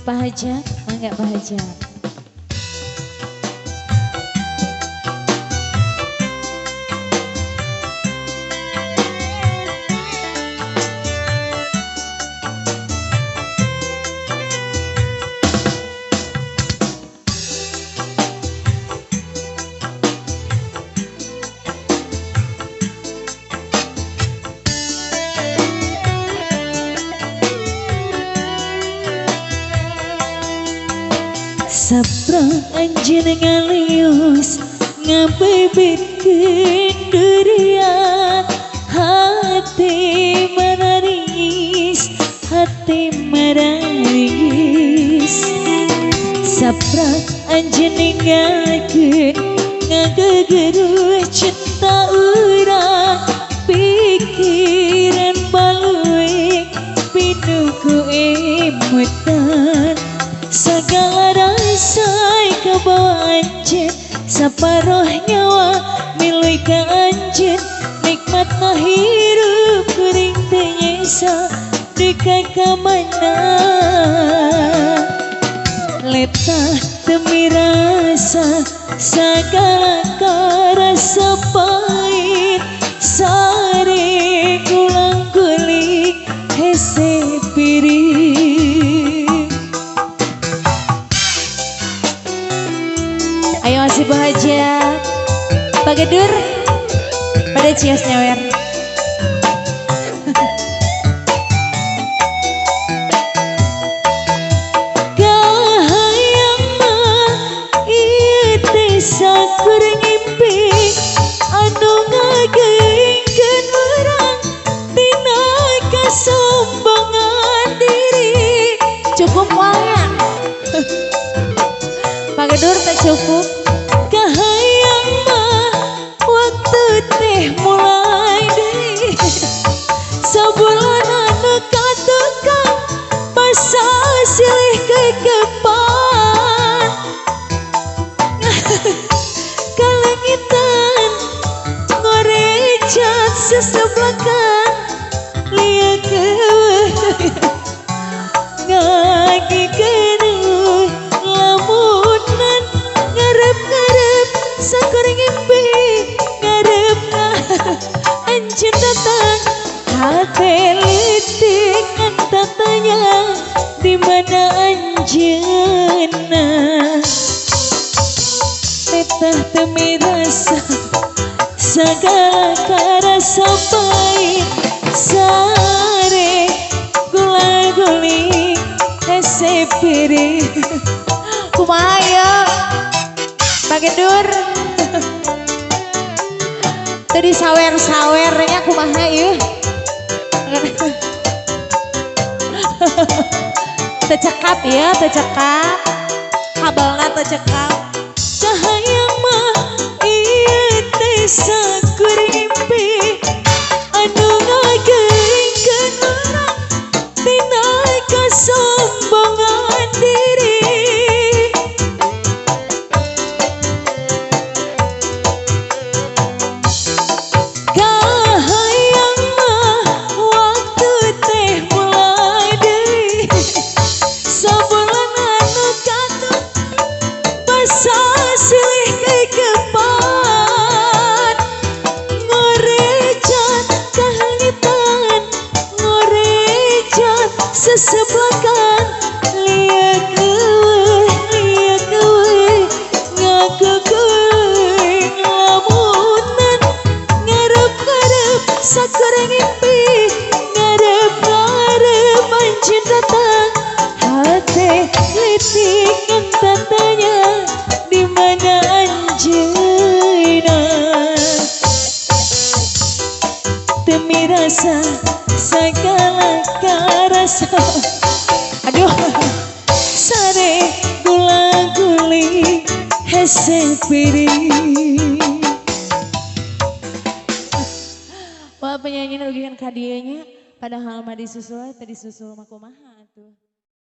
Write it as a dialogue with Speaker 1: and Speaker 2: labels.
Speaker 1: Pak Hajat, mangga Pak Hajat. Sabra anjeun ngalius ngabebetkeun durian, hati manaris, hati manaris. Sabra anjeun ninggalkeun ngagegeruh cinta urang, pikiran baluek pinuh ku emutan. Segala rasa kabawa anjeun, saparoh nyawa miluy ka anjeun, nikmatna hirup kuring teu nyesa duka ka mana. Letah demi rasa sagala karasa pahit, sare gulang guling hese piring. Ayo masih bahagia Pak Gedur pada cios nyawer. Kahayang mah ieu teh sakur ngimpi anu ngageuingkeun urang tina kasombongan diri. Cukup moalnya Pak Gedur tak cukup. Kahayang mah waktu teh mulai deui, sabulan anu katukang basa silih kekepan. Kalengitan ngorecat seseblakan lieu keueuh ngagikeun lamunan ngarep-ngarep sakur ngimpi ngarep anjeun datang hate leutik ngan tatanya di mana anjeunna. Letah demi rasa sagala karasa pahit, sare gula guli hese piring. Kumaha ya Pak Gedur? Tadi sawer-sawernya kumaha ieu? Tecekap ya, tecekap. Kabelna tecekap. Kahayang mah ieu teh sakur ngimpi anu ngageuingkeun urang tina kasombongan diri. Kahayang mah waktu teh mulai deui, sabulan anu katuh basa silih kekepan. Ngorecat kahangitan, ngorecat seseblakan, lieu keueuh ngageugeung lamunan, ngarep-ngarep sakur ngimpi, ngarep-ngarep anjeun datang, hate leutik ngan tatanya di mana anjeunna. Demi rasa sagala karasa, aduh sare gula guli hese piring. Wah penyanyi nugihan kadianya padahal mah disusul tadi susul mah kumaha atuh.